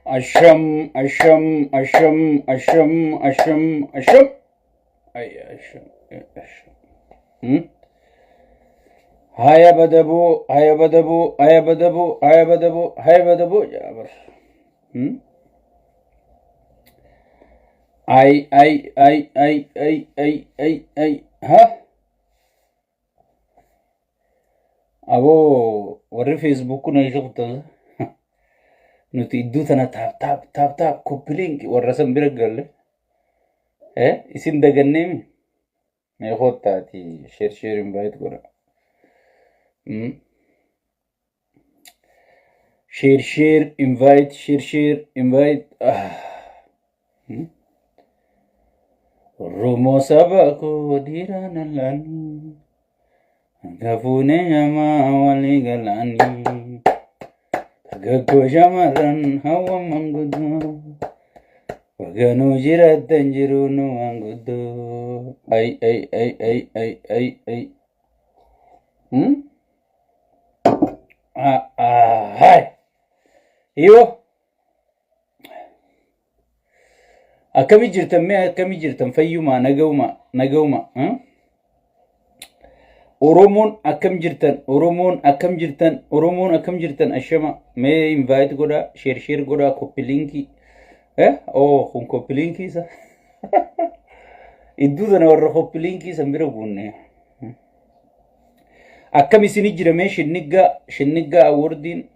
Asham, asham, asham, asham, asham, asham. Ay, asham, asham. Hmm? Haya badaboo, haya badaboo, haya badaboo, haya badaboo, haya badaboo jedha bar. Hmm? Ay, ay, ay, ay, ay, ay, ay, ay. Ha? Aboo warri Facebook kun eessa kuttasa? Nuti iddoo tana taap taap taap taap koppiliinki warra san bira galle. Eh isin daganneemi? Mee kottaati sheer sheer invite godha. Hmm. Share share invite share share invite. Ah. Hmm. Oromoo saba koo dhiiraan allaanii. Gafuunee nyamaa walii galaanii. Dargaggoo shamarran hawwan manguddoo. Baganuu jiraattan jiruu nu manguddoo. Ay ay ay ay ay ay ay. Hmm? Ah, ah, hai. Iyo. Akkami jirtan mee akkami jirtan fayyumaa nagaumaa nagaumaa. Hmm? Oromoon akkam jirtan Oromoon akkam jirtan Oromoon akkam jirtan ashama mee invite godhaa share share godhaa copy linkii eh oh kun copy linkii isa iddoo sana warra copy linkii san bira guunne akkam isini jira mee shinniggaa shinniggaa awardiin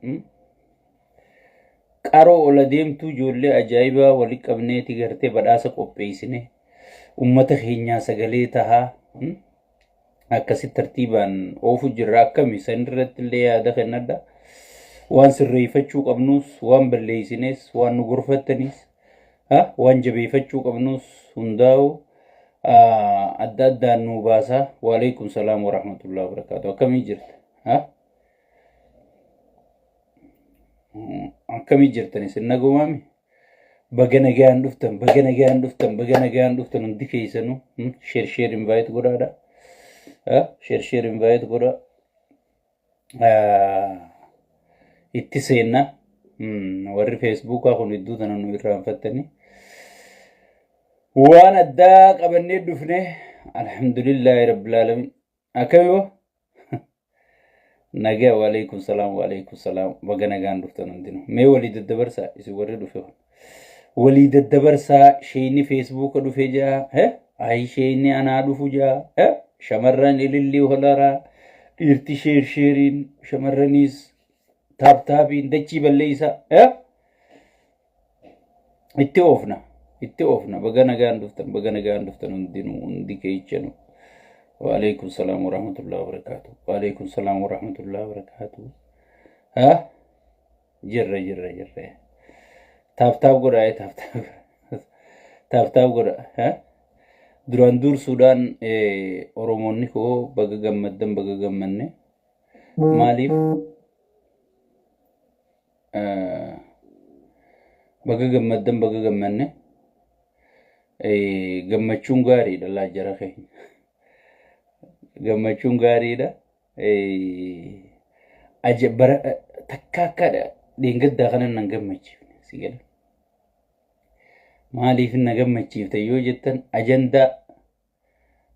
qaroo ola deemtuu ijoollee ajaa'ibaa wali qabneeti gartee badhaasa qopheessine ummata keenyaa sagalee tahaa akkasi tartiibaan oofu jirra akkami san irratti illee yaada kennadha waan sirreeffachuu qabnus waan balleessines waan nu gorfattanis waan jabeeffachuu qabnus hundaa'u adda addaan nu baasa. Waalaikum salaam warahmatullahi wabarakaatu. Akkamii jirta? Akkamii jirtan isin nagumaami? Baga nagaan dhuftan, baga nagaan dhuftan, baga nagaan dhuftan hundi keessanuu share share invite godhaadha. Share share invite godhaa. Itti seenna. Warri Feesbuukaa kun iddoo tana nu irraanfattanii. Waan addaa qabannee dhufne alhamdulillaahi rabbil aalamiin. Akkami hoo? Nagaa waalaikum salaam waalaikum salaam baga nagaan dhuftan hundinuu. Mee walii daddabarsaa isin warri dhufe kun. Walii daddabarsaa sheeyni feesbuuka dhufe jaa he ayi sheeyni anaa dhufu jaa he shamarran ilillii holaraa dhiirti sheer sheeriin shamarraniis taap taapiin dachii balleeysaa he itti oofna itti oofna baga nagaan dhuftan baga nagaan dhuftan hundinuu hundi keechanu. Waalaikum salaam warahmatullahi wabarakatuh. Waalaikum salaam warahmatullahi wabarakatuh. Ha jirra jirra jirra taap taap godha taap taap taap taap godha. Ha duraan dursuudhaan oromoonni koo baga gammaddan baga gammanne. Maaliif baga gammaddan baga gammanne? Gammachuun gaariidha laa jara keenya. Gammachuun gaariidha. Aja bara takka akka dheengaddaa kana nan gammachiifne si gala. Maaliif na gammachiifte yoo jettan ajandaa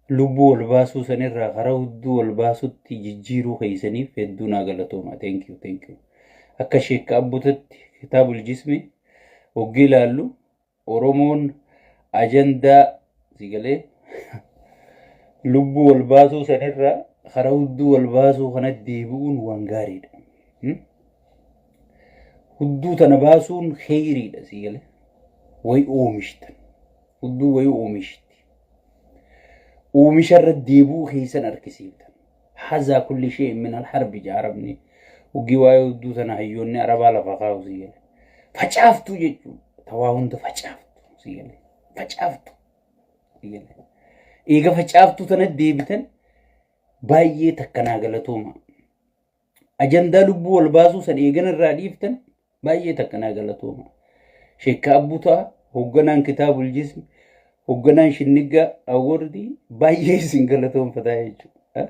lubbuu wal baasuu sanirraa karaa hudduu wal baasutti jijjiiruu keessaniif hedduu naa galatooma. Thank you, thank you. Akka sheekka abbutatti kitaabul jismi hoggii ilaallu Oromoon ajandaa si galee lubbuu wal baasuu sanirraa karaa hudduu wal baasuu kanatti deebi'uun waan gaariidha. Hudduu tana baasuun kheyriidha si galee. Way oomishtan. Hudduu wayii oomishti. Oomisha irra deebi'uu keessan argisiiftan. Hazaa kulli shay'in min al-harbi jedha Arabni. Hoggii waa'ee hudduu tana hayyoonni Arabaa lafa kaa'u si galee. Facaaftuu jechuudha. Tawaa hunda facaaftu si galee. Facaaftu si galee. Eega facaaftuu tana deebitan baay'ee takka naa galatooma. Ajandaa lubbuu wal baasuu san eegana irraa dhiiftan baay'ee takka naa galatooma. Sheekka Abbutaa hoogganaan kitaabul jismi hoogganaan shinniggaa awwardii baay'ee isin galatoomfataa jechuudha.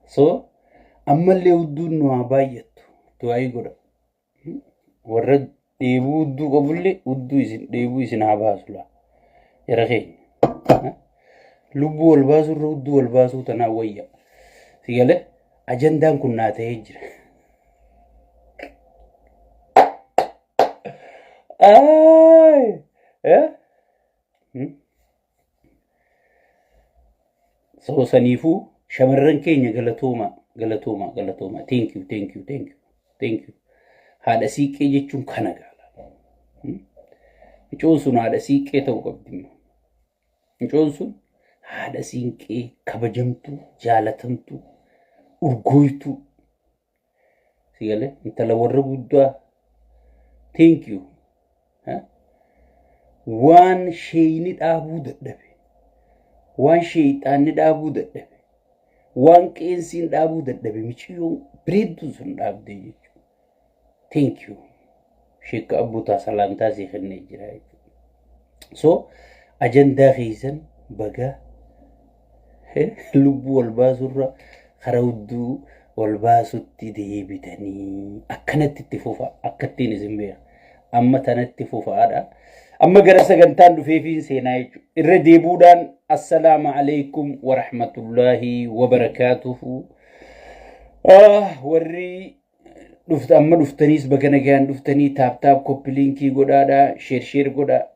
So ammallee hudduun nu haa baay'attu du'aayii godha. Warra dheebuu hudduu qabullee hudduu isin dheebuu isin haa baasu laa. Jara keenya. Lubbuu wal baasuu irra hudduu wal baasuu tanaa wayya. Si galee ajandaan kun naa ta'ee jira. Ay! Eh? Hmm? So saniifuu shamarran keenya galatooma galatooma galatooma thank you thank you thank you thank you haadha siiqqee jechuun kana gaala. Mucoon sun haadha siiqqee ta'uu qabdi. Mucoon sun haadha siinqee kabajamtuu jaalatamtuu urgooytuu si galee intala warra guddaa thank you. Waan sheeyni dhaabuu dadhabe, waan sheeyxaanni dhaabuu dadhabe, waan qeensiin dhaabuu dadhabe miciyyoon bireedduun sun dhaabdee jechuudha. Thank you. Sheekka Abbuutaa salaamtaa sii kennee jira jechuudha. So ajandaa keessan baga lubbuu wal baasurra karaa hudduu wal baasutti deebitanii akkanatti itti fufa akkattiin isin beeka. Amma tanatti fufaadha. Amma gara sagantaan dhufeefiin seenaa jechuudha. Irra deebuudhaan assalaamu alaikum warahmatullaahi wabarakaatuhu. Warri dhufta amma dhuftaniis baga nagaan dhuftanii tap tap copy link godhaadha share share godha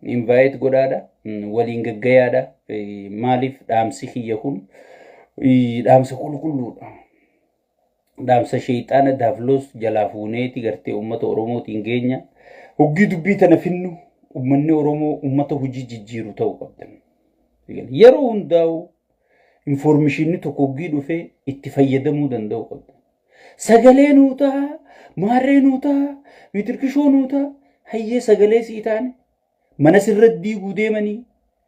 invite godhaadha waliin gaggayaadha. Maaliif dhaamsi kiyya kun dhaamsa qulqulluudha. Dhaamsa sheexaana daafloos jalaa fuuneeti gartee uummata Oromootiin geenya. Hoggii dubbii tana finnu uummanni Oromoo uummata hojii jijjiiru ta'uu qabdan. Yeroo hundaa'u informationni tokko hoggii dhufee itti fayyadamuu danda'uu qabdan. Sagalee nuu ta'a, maarree nuu ta'a, mitirkishoo nuu ta'a, hayyee sagalee sii taane mana sirra diiguu deemanii,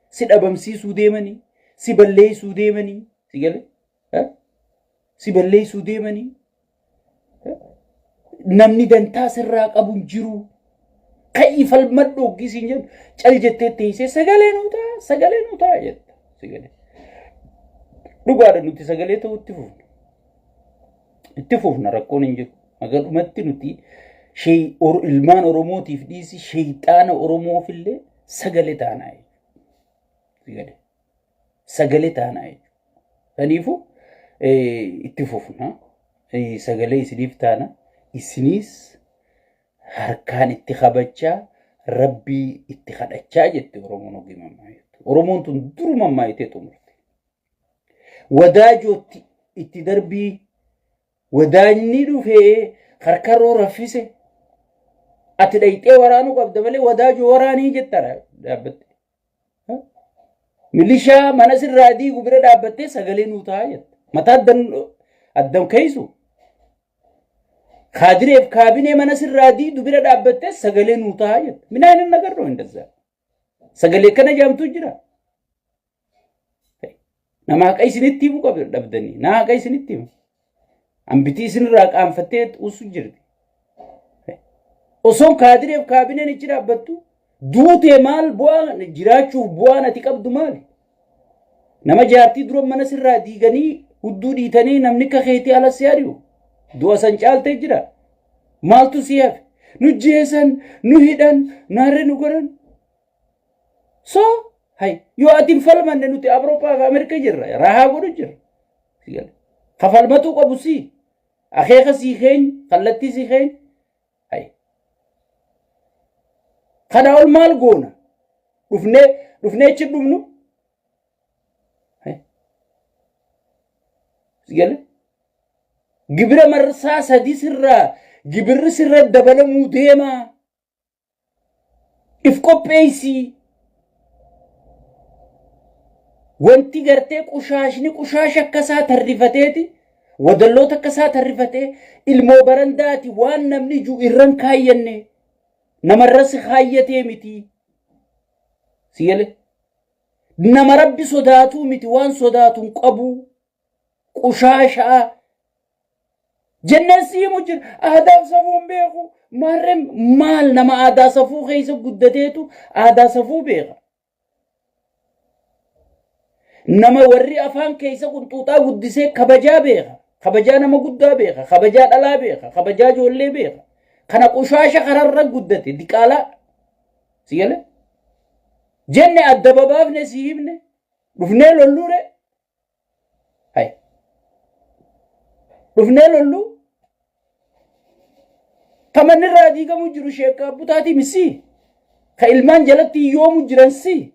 si dhabamsiisuu deemanii, si balleessuu deemanii, si galee si balleessuu deemanii namni dantaa sirraa qabu hin jiru. Ka'ii falmadhu hoggii siin jedhu cal jettee teessee sagalee nuu ta'a, sagalee nuu ta'a jetta. Si galee. Dhugaadha nuti sagalee ta'uu itti fufna. Itti fufna rakkoon hin jiru. Haga dhumatti nuti ilmaan Oromootiif dhiisi sheeyxaana Oromoofillee sagalee taanaa jechuudha. Sagalee taanaa jechuudha. Kanaafuu itti fufna. Sagalee isiniif taana. Isiniis harkaan itti kabachaa rabbii itti kadhachaa jette Oromoon ogii mammaayitu. Oromoon tun duru mammaayitee xumurte. Wadaajootti itti darbii wadaajni dhufee karkarroo raffise ati dhayxee waraanuu qabda malee wadaajoo waraanii jetta dhaabbatte. Milishaa mana sirraa diigu bira dhaabbattee sagalee nuu ta'a jetta. Mataa addan addan keeysu. Kaadireef kaabinee mana sirraa diidu bira dhaabbattee sagalee nuu ta'a jetta. Minaan hin agarroo hin dazaa. Sagalee kana jaamtu jira. Nama haqa isinitti himu qabu dhabdanii. Na haqa isinitti himu. Ambitii isinirraa qaanfattee usu jirti. Osoon kaadireef kaabineen ichi dhaabbattu duutee maal bu'aa jiraachuuf bu'aan ati qabdu maali? Nama jaartii dura mana sirraa diiganii hudduu dhiitanii namni akka keetii ala si ari'u. Du'a san caaltee jira. Maaltu si hafe? Nu jeesan, nu hidhan, naarree nu godhan. So, hay, yoo ati hin falmanne nuti Awurooppaa fi Ameerikaa jirra. Rahaa godhu jirra. Ka falmatuu qabu si. Akeeka sii keenya, kallattii sii keenya. Hay. Kana ol maal goona? Dhufnee dhufnee achi dhufnu. Hay. Sigale? Gibira marsaa sadii sirraa gibirri sirra dabalamuu deemaa. If qopheessii. Wanti gartee qushaashni qushaasha akkasaa tarrifateeti wadalloota akkasaa tarrifatee ilmoo barandaati waan namni ijuu irran kaayyanne namarra si kaayyatee miti. Si galee? Nama rabbi sodaatuu miti waan sodaatu hin qabu. Qushaashaa jennee si himu jira. Aadaaf safuu hin beeku. Maarree maal nama aadaa safuu keessa guddateetu aadaa safuu beeka. Nama warri afaan keessa qunxuuxaa guddisee kabajaa beeka. Kabajaa nama guddaa beeka. Kabajaa dhalaa beeka. Kabajaa ijoollee beeka. Kana qushaasha kararra guddate diqaalaa. Si galee? Jenne adda babaafne si himne dhufnee lolluure. Hay. Dhufnee lolluu. Kamanni irraa diigamu jiru sheekka abbutaatii misi. Ka ilmaan jalatti hiyyoomu jiran si.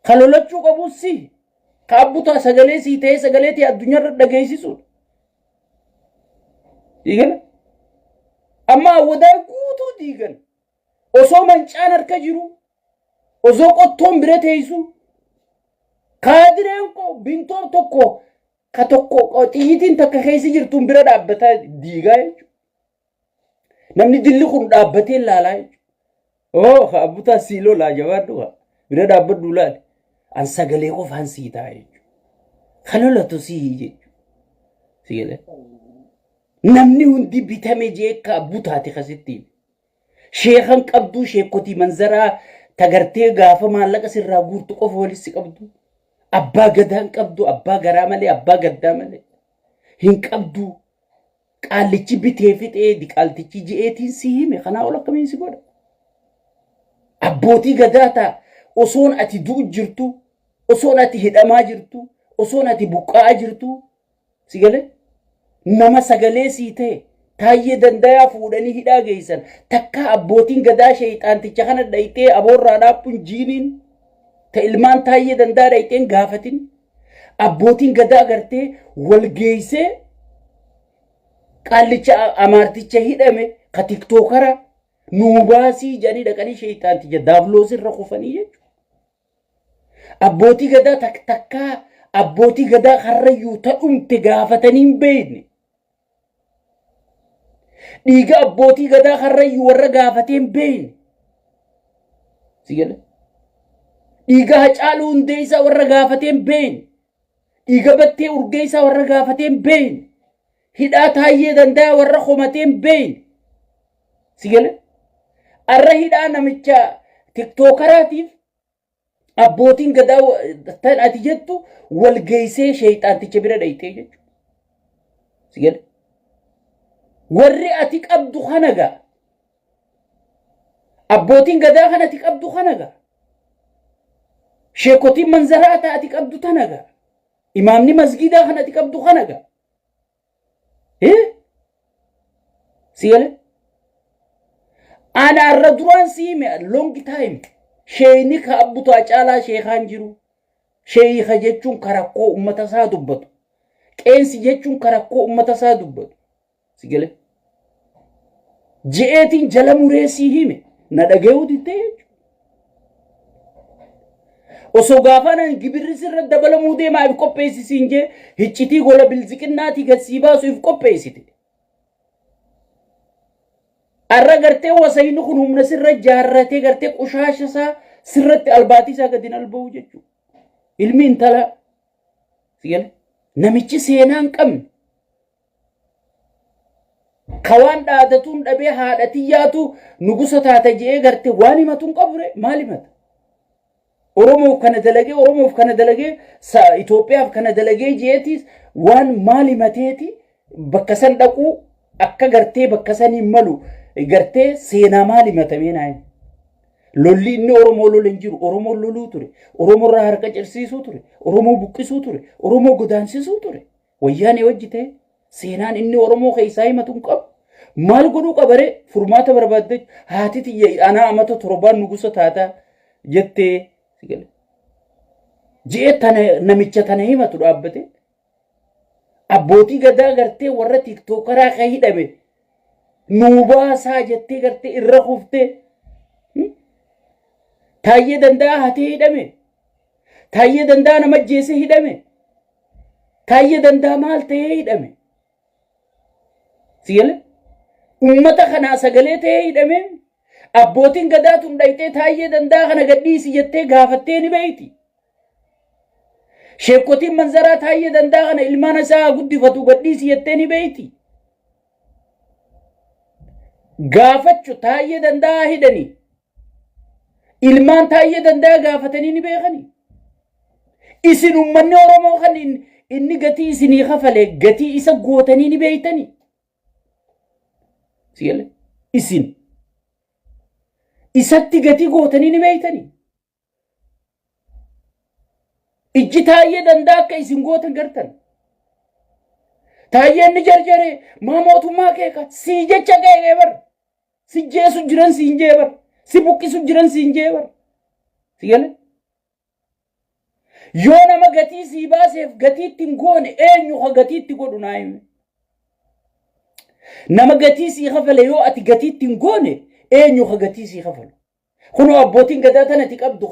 Ka lolachuu qabu si. Ka abbutaa sagalee sii ta'ee sagalee ta'e addunyaarra dhageessisuudha. Diigana. Amma awwadaa guutuu diigan. Osoo mancaan harka jiru, osoo qottoon bira teessu, kaadireen koo bintoon tokko ka tokko xiyyitiin takka keessa jirtuun bira dhaabbataa diigaa jechuudha. Namni dilli kun dhaabbatee laalaa jechuudha. Oo ka abbutaa sii lolaa jabaadhu ka bira dhaabbadhu laali. An sagalee qofaan sii ta'a jechuudha. Ka lolatu sii jechuudha. Si galee? Namni hundi bitame jee ka abbutaati kasitti. Sheekan qabduu sheekotii manzaraa tagartee gaafa maallaqa sirraa guurtu qofa walitti qabdu. Abbaa gadaa hin qabdu abbaa garaa malee abbaa gaddaa malee hin qabdu. Qaallichi bitee fixee diqaaltichi ji'eetiin si hime kanaa ol akkamiin si godha. Abbootii gadaa ta'a osoon ati du'u jirtu osoon ati hidhamaa jirtu osoon ati buqqa'aa jirtu Si galee? Nama sagalee sii ta'e taayyee dandayaa fuudhanii hidhaa geessan takkaa abbootiin gadaa sheeyxaanticha kana dhayxee aboorraa dhaaphuun jiiniin ta ilmaan taayyee dandaa dhayxeen gaafatin abbootiin gadaa gartee wal geessee qaallicha amaarticha hidhame ka tiktookara nuu baasii jedhanii dhaqanii sheeyxaanticha daabloos irra kufanii jechuudha. Abbootii gadaa tak takkaa abbootii gadaa karrayyuu ta dhumte gaafatanii hin beekne. Dhiiga abbootii gadaa karrayyuu warra gaafatee hin beekne. Si gala? Dhiiga Hacaaluu Hundeessaa warra gaafatee hin beekne. Dhiiga Battee Urgeessaa warra gaafatee hin beekne. Hidhaa Taayyee Danda'a warra komatee hin beekne. Si gala? Arra hidhaa namicha tiktookaraatiif abbootiin gadaa tan ati jettu wal geessee sheeyxaanticha bira dhayxee jechuudha. Si gala? Warri ati qabdu kana gaa. Abbootiin gadaa kan ati qabdu kana gaa. Sheekotiin manzaraa ta ati qabdu tana gaa. Imaamni masgiidaa kan ati qabdu kana gaa. Si gale? Ana arra duraan si hime long time. Sheeyni ka abbutaa caalaa sheekaan jiru. Sheeyika jechuun ka rakkoo ummata isaa dubbatu. Qeensi jechuun ka rakkoo ummata isaa dubbatu. Si gale? Je'eetiin jala muree sii hime na dhagayuu diddee jechuudha. Osoo gaafaan ani gibirri sirra dabalamuu deemaa if qopheessi siin jee hiccitii gola bilziqinnaatii gad sii baasu if qopheessite. Arra gartee wasayni kun humna sirra jaarratee gartee qushaasha isaa sirratti albaatii isaa gadi hin alba'u jechuudha. Ilmi intalaa. Si gale? Namichi seenaa hin qabne. Ka waan dhaadatuun dhabee haadha tiyyaatu nugusa taata je'ee garte waan himatu hin qabu ree maal himata? Oromoof kana dalagee Oromoof kana dalagee Itoophiyaaf kana dalagee je'eetiis waan maal himateeti bakka san dhaquu akka gartee bakka san hin malu gartee seenaa maal himatamee naa himi. Lolli inni Oromoo lola hin jiru. Oromoon loluu ture. Oromoo irraa harka cirsiisuu ture. Oromoo buqqisuu ture. Oromoo godaansisuu ture. Wayyaanee wajji ta'e seenaan inni Oromoo keessaa himatu hin qabu. Maal godhuu qabaree furmaata barbaadde haati tiyya anaa amata torbaan nugusa taataa jettee ji'ee tana namicha tana himatu dhaabbate. Abbootii gadaa gartee warra tiktookaraa kan hidhame nuu baasaa jettee gartee irra kuftee taayyee danda'a hatee hidhame taayyee danda'a nama ajjeesee hidhame. Taayyee dandaa maal ta'ee hidhame? Si galee? Uummata kanaa sagalee ta'ee hidhame? Abbootiin gadaa tun dhayxee taayyee dandaa kana gadhiisi jettee gaafattee ni beeyti. Sheekotiin manzaraa taayyee dandaa kana ilmaan isaa haa guddifatu gadhiisi jettee ni beeyti. Gaafachu taayyee dandaa hidhanii. Ilmaan taayyee dandaa gaafatanii ni beekanii. Isin uummanni Oromoo kan inni gatii isinii kafale gatii isa gootanii ni beektanii. Si galee? Isin isatti gatii gootanii ni beeytanii. Ijji Taayyee Danda'a akka isin gootan gartan. Taayyeen ni jarjare maa mootummaa keeka sii jecha qeeqee bar. Si jeesu jiran siin jee bar. Si buqqisu jiran siin jee bar. Si gale? Yoo nama gatii sii baaseef gatii itti hin goone eenyu ka gatii itti godhu naa himi. Nama gatii sii kafale yoo ati gatii itti hin goone eenyu ka gatii sii kafalu. Kunoo abbootiin gadaa tanati qabdu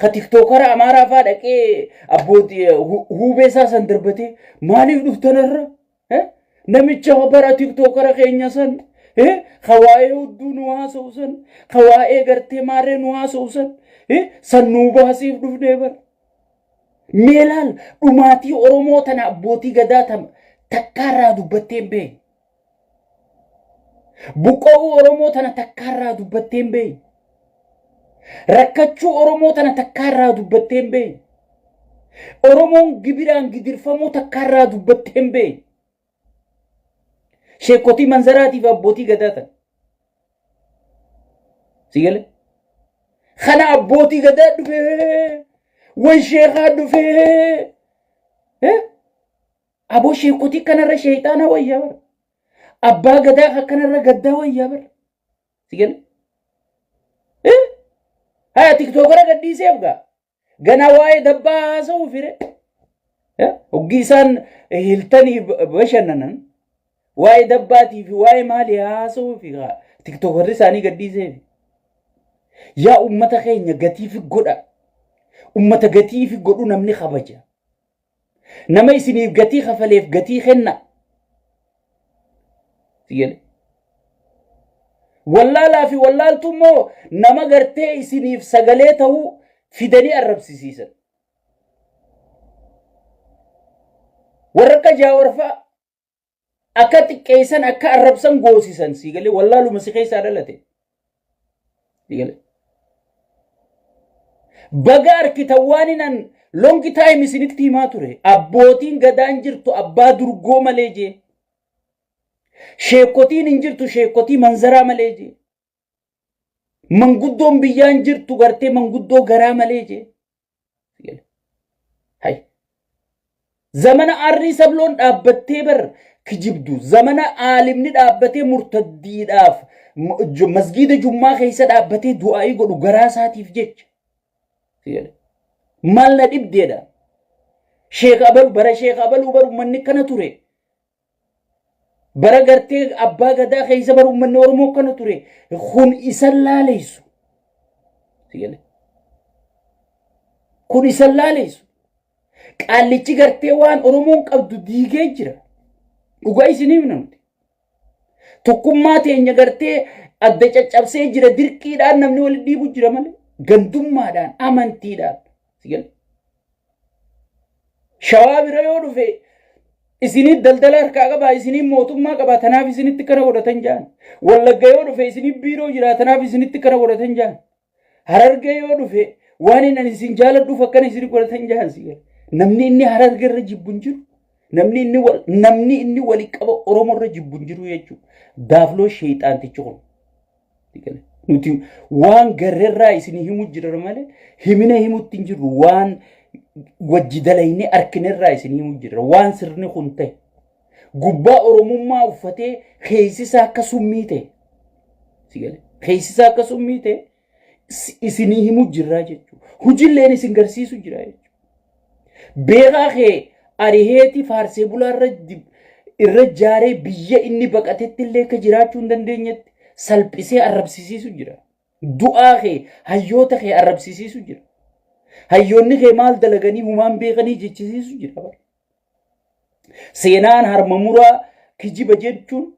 ka tiktookara Amaaraa faa dhaqee abbootii huubee isaa san darbatee maaliif dhuftan irra? Namicha bara tiktookara keenya san ka waa'ee hudduu nu haasa'u san ka waa'ee gartee maarree nu haasa'u san san nuu baasiif dhufnee bara. Mee laal dhumaatii Oromoo tana abbootii gadaa takkaarraa dubbattee hin beekne. Buqqa'uu Oromoo tana takkaarraa dubbattee hin beekne. Rakkachuu Oromoo tana takkaarraa dubbattee hin beekne. Oromoon gibiraan gidirfamuu takkaarraa dubbattee hin beekne. Sheekotii manzaraatiif abbootii gadaa tana. Si gale? Kana abbootii gadaa dhufee way sheekaa dhufee. Aboo sheekotii kanarra sheexaana wayyaa bara. Abbaa gadaa kanarra gaddaa wayyaa bara. Si gale? Haya tiktookara gadhiiseef gaa. Ganaa waa'ee dabbaa haasa'uu fire. Hoggii isaan hiltanii bashannanan waa'ee dabbaatii fi waa'ee maalii haasa'uu fi tiktookarri isaanii gadhiiseef. Yaa ummata keenya gatii fi godha. Ummata gatii fi godhu namni kabaja. Nama isiniif gatii kafaleef gatii kenna. Jedhe. Wallaalaa fi wallaaltu immoo nama gartee isiniif sagalee ta'uu fidanii arrabsisiisan. Warra akka Jaawar fa'a akka xiqqeessan akka arrabsan goosisan sii galee wallaaluma si keessaa dhalate. Sii galee. Baga arkitan waan hinan long time isinitti himaa ture. Abbootiin gadaan jirtu abbaa durgoo malee jee. Sheekotiin hin jirtu sheekotii manzaraa malee jee. Manguddoon biyyaan jirtu gartee manguddoo garaa malee jee. Hay. Zamana arrii sabloon dhaabbattee bar kijibdu. Zamana aalimni dhaabbatee murtaddiidhaaf masgiida jummaa keessa dhaabbatee du'aa'ii godhu garaa isaatiif jecha. Maal na dhibdeedha. Sheek Abalu bara Sheek Abaluu bar uummanni kana ture. Bara gartee abbaa gadaa keessa bara uummanni Oromoo kana ture. Kun isan laalessu. Kun isan laalessu. Qaallichi gartee waan Oromoon qabdu diigee jira. Dhugaa isiniif namti. Tokkummaa teenya gartee adda caccabsee jira dirqiidhaan namni walitti dhiibu jira malee. Gandummaadhaan amantiidhaan. Shawaa bira yoo dhufe isinii daldala harkaa qabaa isinii mootummaa qabaa tanaaf isinitti kana godhatan jaan. Wallagga yoo dhufe isinii biiroo jira tanaaf isinitti kana godhatan jaan. Harargee yoo dhufe waan inni isin jaaladhuuf akkana isin godhatan jaan si gala. Namni inni harargee irra jibbu hin jiru. Namni inni wal namni inni wali qaba Oromoo irra jibbu hin jiru jechuudha. Daafloo sheexaantichi kun. Nuti waan garreerraa isin himu jira malee himina himutti hin jirru waan wajji dalaynee arkinerraa isin himu jira waan sirni kun ta'e. Gubbaa Oromummaa uffatee keessisaa akka summii ta'e. Keessisaa akka summii ta'e isinii himu jirraa jechuudha. Hujilleen isin garsiisu jira jechuudha. Beekaa kee ariheeti faarsee bulaa irra jaaree biyya inni baqatetti illee akka jiraachuu hin dandeenyetti salphisee arrabsisiisu jira. Du'aa kee hayyoota kee arrabsisiisu jira. Hayyoonni kee maal dalaganii humaan beekanii jechisiisu jira. Seenaan harma muraa kijiba jechuun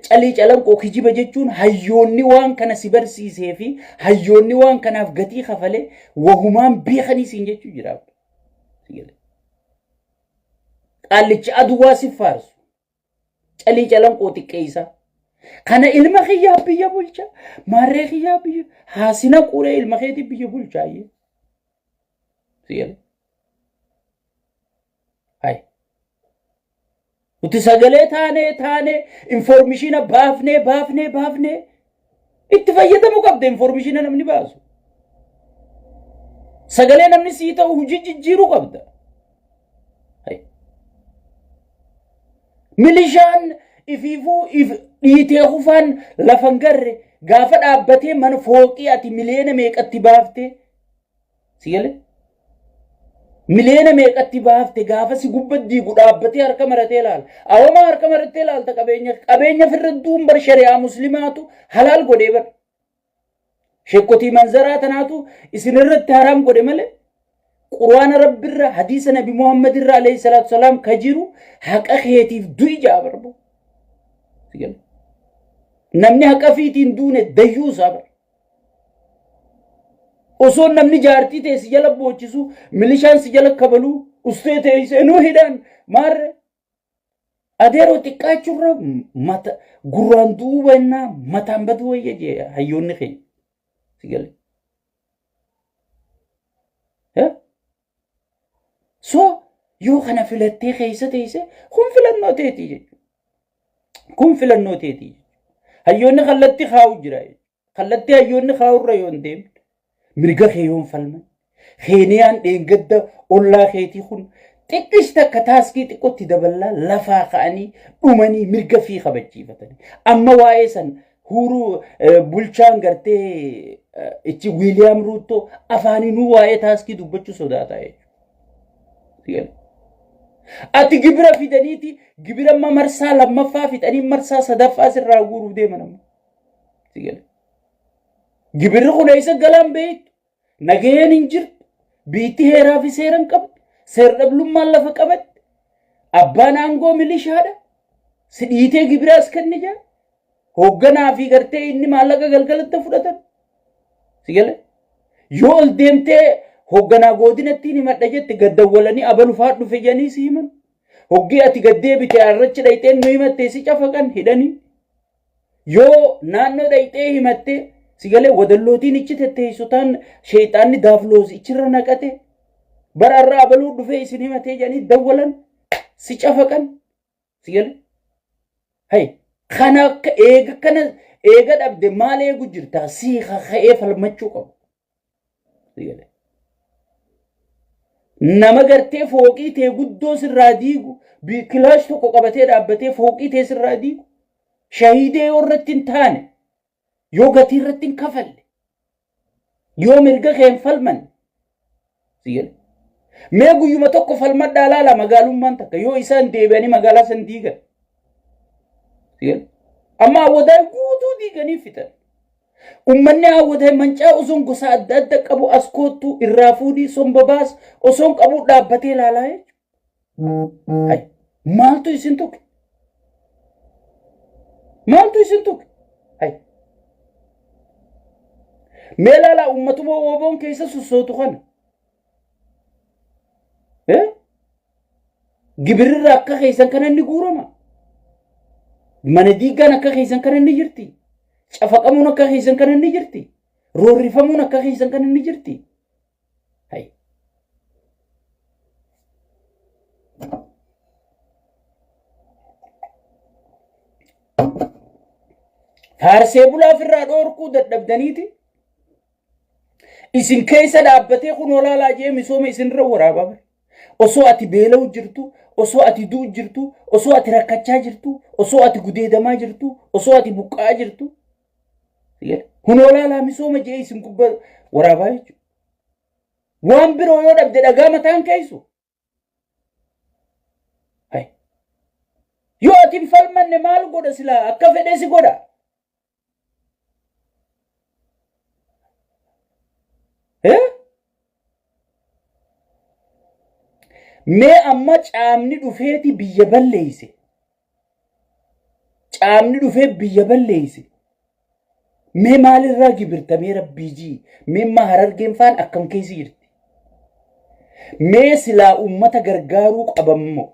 calii calanqoo kijiba jechuun hayyoonni waan kana si barsiisee fi hayyoonni waan kanaaf gatii kafalee wahumaan beekanii siin jechuu jira. Qaallichi aduwaa si faarsu. Calii calanqoo xiqqeessaa. Kana ilma kiyyaa biyya bulcha. Maarree kiyyaa biyya. Haasina quree ilma keetii biyya bulcha. Hai. Nuti sagalee taanee taanee informishiina baafnee baafnee baafnee Itti fayyadamuu qabda information namni baasu. Sagalee namni sii ta'u hojii jijjiiruu qabda. Milishaan ifiifuu if dhiitee kufaan lafa hin garre gaafa dhaabbatee mana fooqii ati miliyoona meeqatti baaftee si galee miliyoona meeqatti baafte gaafa si gubba diigu dhaabbatee harka maratee ilaala. Awwamaa harka maratee ilaalta qabeenya qabeenya firra duun bar shari'aa muslimaatu halaal godhee bar. Sheekkotii manzaraa tanaatu isin irratti haraam godhe malee quraana rabbirra hadiisa nabi Muhammad irra alayhi salaatu salaam ka jiru haqa keetiif du'i ja'a barba. Namni haqa fiitiin duune dayyuu isaa bara. Osoo namni jaartii ta'e si jala boochisu, milishaan si jala kabaluu, ustee ta'e seenuu hidhaan maarre. Adeeroo xiqqaachuurra mata gurraan du'uu bannaa mataan baduu wayya jee hayyoonni keenya. Si galee. So yoo kana filattee keessa teesse kun filannoo teetii jechuudha. Kun filannoo teetii jechuudha. Hayyoonni kallattii kaa'u jira jechuudha. Kallattii hayyoonni kaa'urra yoo hin deemne mirga kee yoo hin falman Keeniyaan dheengadda ollaa keetii kun xiqqis takka taaskii xiqqootti daballaa lafaa ka'anii dhumanii mirga fi kabachiifatanii. Amma waa'ee san huuruu bulchaan gartee ichi Wiiliyaam Ruuttoo afaaninuu waa'ee taaskii dubbachuu sodaataa jechuudha. Ati gibira fidaniiti gibira amma marsaa lammaffaa fixanii marsaa sadaffaa sirraa guuruuf deeman amma. Gibirri kun eessa galaan beektu? Nagaheen hin jirtu. Biitti heeraa fi seera hin qabdu. Seer-dhablummaan lafa qabatte. Abbaan aangoo milishaadha. Si dhiitee gibiraas kenne jaa. Hoogganaa fi gartee inni maallaqa galgalatti fudhatan. Si galee? Yoo ol deemtee hoogganaa godinattiin himadha jette gaddawwalanii abalu fa'aa dhufe jedhanii si himan. Hoggii ati gad deebite arrachi dhayxeen nu himattee si cafaqan hidhanii. Yoo naannoo dhayxee himatte si galee wadallootiin ichi tetteessu taan sheexaanni daafloos ichirra naqate bara irraa abaluu dhufee isin himatee jedhanii dawwalan si cafaqan si galee. Hay kana akka eega kana eega dhabde maal eegu jirta si kaka'ee falmachuu qabu. Si galee. Nama gartee fooqii tee guddoo sirraa diigu kilaash tokko qabatee dhaabbatee fooqii tee sirraa diigu shahiidee yoo irratti hin taane yoo gatii irratti hin kafalle yoo mirga kee hin falmanne si galee. Mee guyyuma tokko falmadhaa laala magaalummaan takka yoo isaan deebi'anii magaalaa san diigan. Si galee. Amma awwadaa guutuu diiganii fixan. Ummanni hawwatee mancaa osoon gosa adda adda qabu as koottu irraa fuudhii somba baas osoon qabu dhaabbatee ilaalaa jechuudha. Hay, maaltu isin tuqe? Maaltu isin tuqe? Hay. Mee ilaalaa ummatuma woboon keessa sossootu kana. Eh? Gibirrirra akka keessan kana inni guurama. Mana diigaan akka keessan kana inni jirti. Cafaqamuun akka keessan kana inni jirti. Roorrifamuun akka keessan kana inni jirti. Hay. Faarsee bulaa ofirraa dhoorkuu dadhabdaniiti. Isin keessa dhaabbatee kun olaalaa jee misooma isinirra waraabaa bara. Osoo ati beela'u jirtu, osoo ati du'u jirtu, osoo ati rakkachaa jirtu, osoo ati gudeedamaa jirtu, osoo ati buqqa'aa jirtu. Kun olaalaa misooma jee isin gubbaa waraabaa jechuudha. Waan biroo yoo dhabde dhagaa mataan keessu. Yoo ati hin falmanne maal godha silaa akka fedhe si godha. Mee amma caamni dhufeeti biyya balleeyse. Caamni dhufee biyya balleeyse. Mee maalirraa gibirta mee rabbii jii. Mee amma harargeen faan akkam keessa jirti. Mee silaa uummata gargaaruu qabammoo.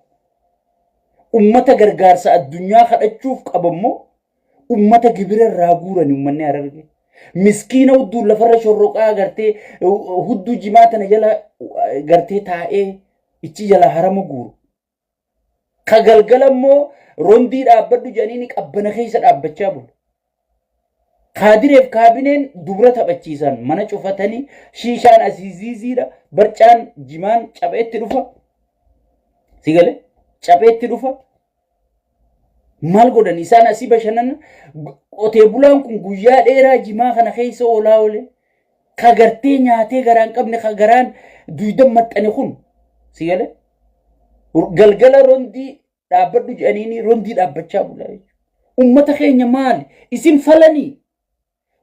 Uummata gargaarsa addunyaa kadhachuuf qabammoo. Ummata gibira irraa guurani ummanni Harargee. Miskiina hudduu lafarra shorroqaa gartee hudduu jimaa tana jala gartee taa'ee ichi jala harama guuru. Ka galgala immoo rondii dhaabbadhu jedhanii ni qabbana keessa dhaabbachaa bulu. Kaadireef kaabineen dubra taphachiisan mana cufatanii shiishaan asii ziiziidha barcaan jimaan capheetti dhufa. Si galee capheetti dhufa. Maal godhan isaan asii bashannana qotee bulaan kun guyyaa dheeraa jimaa kana keessa oolaa oole ka gartee nyaatee garaa hin qabne ka garaan duyda maxxane kun si galee galgala rondii dhaabbadhu jedhaniini rondii dhaabbachaa bulaa jechuudha. Ummata keenya maali? Isin falanii?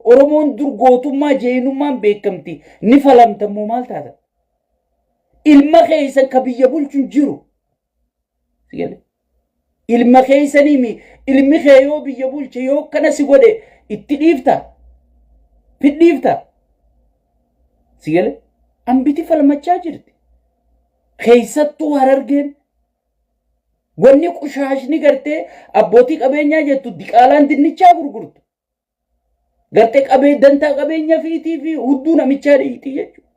Oromoon dur gootummaa jeenummaan beekamti. Ni falamta immoo maal taata? Ilma keessan ka biyya bulchu hin jiru. Si galee? Ilma keessanii mi ilmi kee yoo biyya bulche yoo kana si godhe itti dhiifta? Fidhiifta? Si galee? Ambiti falmachaa jirti. Keessattuu Harargeen Wanni qushaashni gartee abbootii qabeenyaa jettu diqaalaan dinnichaa gurgurtu. Gartee qabee dantaa qabeenya fiitii fi hudduu namichaa dhiitii jechuudha.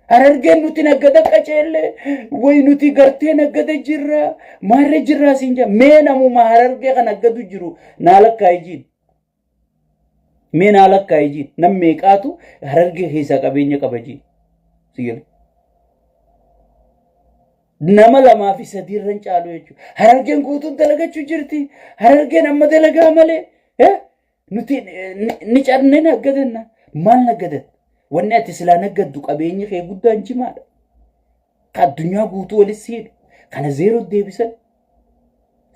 Harargeen nuti naggada qaceellee wayi nuti gartee naggada jirra maarree jirraa siin jaa mee namuma harargee kan naggadu jiru naa lakkaa'e jiin. Mee naa lakkaa'e jiin nam meeqaatu harargee keessaa qabeenya qaba jiin. Si gala. Nama lamaa fi sadii irra hin caalu jechuudha. Harargeen guutuun dalagachuu jirti. Harargeen amma dalagaa malee. Nuti ni carnee naggadanna. Maal naggadan? Wanni ati silaa naggaddu qabeenyi kee guddaan jimaadha. Ka addunyaa guutuu walis siidhu. Kana zeeroo deebisan.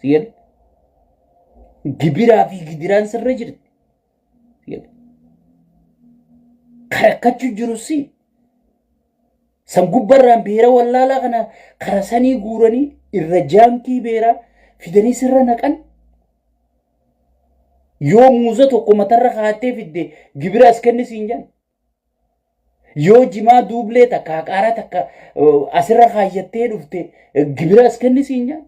Siyal. Gibiraa fi gidiraan sirra jirti. Siyal. Ka rakkachuu jiru si. San gubbarraan beera wallaalaa kana kara sanii guuranii irra jaankii beeraa fidanii sirra naqan. Yoo muuza tokko matarra kaattee fidde gibira as kenni siin jedhan. Yoo jimaa duublee takka haqaaraa takka asirra kaayyattee dhufte gibira as kenni siin jedhan.